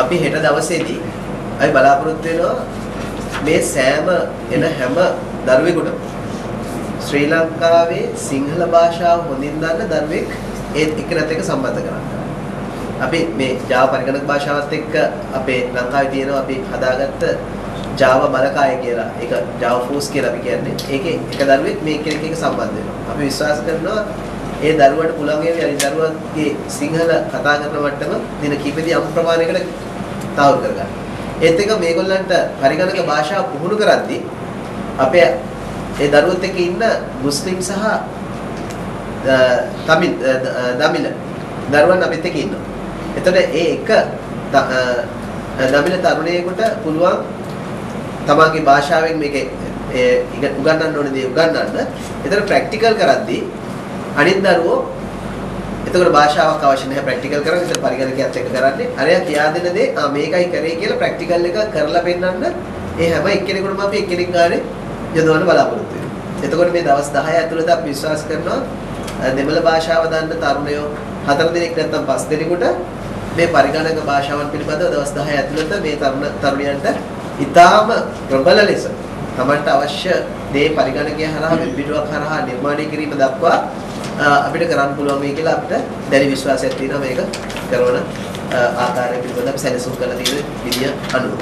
අපි හෙට දවසේදී අපි බලාපොරොත්තු වෙනවා මේ සෑම එන හැම දරුවෙකුටම ශ්‍රී ලංකාවේ සිංහල භාෂාව හොඳින් දන්න දරුවෙක් ඒත් එක්කනත් එක්ක සම්බන්ධ කරන්න. අපි මේ ජාවා පරිගණක භාෂාවත් එක්ක අපේ ලංකාවේ තියෙනවා අපි හදාගත්ත ජාවා බලකාය කියලා. ඒක ජාවා ෆෝස් කියලා අපි කියන්නේ. ඒකේ එක දරුවෙක් මේ එක්කෙනෙක් එක්ක සම්බන්ධ වෙනවා. අපි විශ්වාස කරනවා ඒ දරුවට පුළුවන් වේවි අනිත් දරුවගේ සිංහල කතා කරන මට්ටම දින කිහිපෙදී යම් ප්‍රමාණයකට තහවුරු කරගන්න. ඒත් එක මේගොල්ලන්ට පරිගණක භාෂාව පුහුණු කරද්දී අපේ ඒ දරුවොත් එක්ක ඉන්න මුස්ලිම් සහ තමිල් දමිළ දරුවන් අපිත් එක්ක ඉන්නවා. එතකොට ඒ එක දමිළ තරුණයෙකුට පුළුවන් තමන්ගේ භාෂාවෙන් මේක උගන්වන්න ඕනේ දේ උගන්වන්න. එතකොට ප්‍රැක්ටිකල් කරද්දී අනිත් දරුවෝ එතකොට භාෂාවක් අවශ්‍ය නැහැ ප්‍රැක්ටිකල් කරන්න. එතකොට පරිගණකයත් එක්ක කරන්නේ. අරයා කියා දෙන දේ ආ මේකයි කරේ කියලා ප්‍රැක්ටිකල් එක කරලා පෙන්නන්න ඒ හැම එක්කෙනෙකුටම අපි එක්කෙනෙක් ගානේ යොදවන්න බලාපොරොත්තු වෙනවා. එතකොට මේ දවස් 10 ඇතුළත අපි විශ්වාස කරනවා දෙමළ භාෂාව දන්න තරුණයෝ 4 දෙනෙක් නැත්නම් 5 දෙනෙකුට මේ පරිගණක භාෂාවන් පිළිබඳව දවස් 10 ඇතුළත මේ තරුණ තරුණියන්ට ඉතාම ප්‍රබල ලෙස තමන්ට අවශ්‍ය දේ පරිගණකය හරහා වෙබ් පිටුවක් හරහා නිර්මාණය කිරීම දක්වා අපිට කරන්න පුළුවන් වෙයි කියලා අපිට දැඩි විශ්වාසයක් තියෙනවා. මේක කරන ආකාරය පිළිබඳව අපි සැලසුම් කරලා තියෙන විදිය අනුව.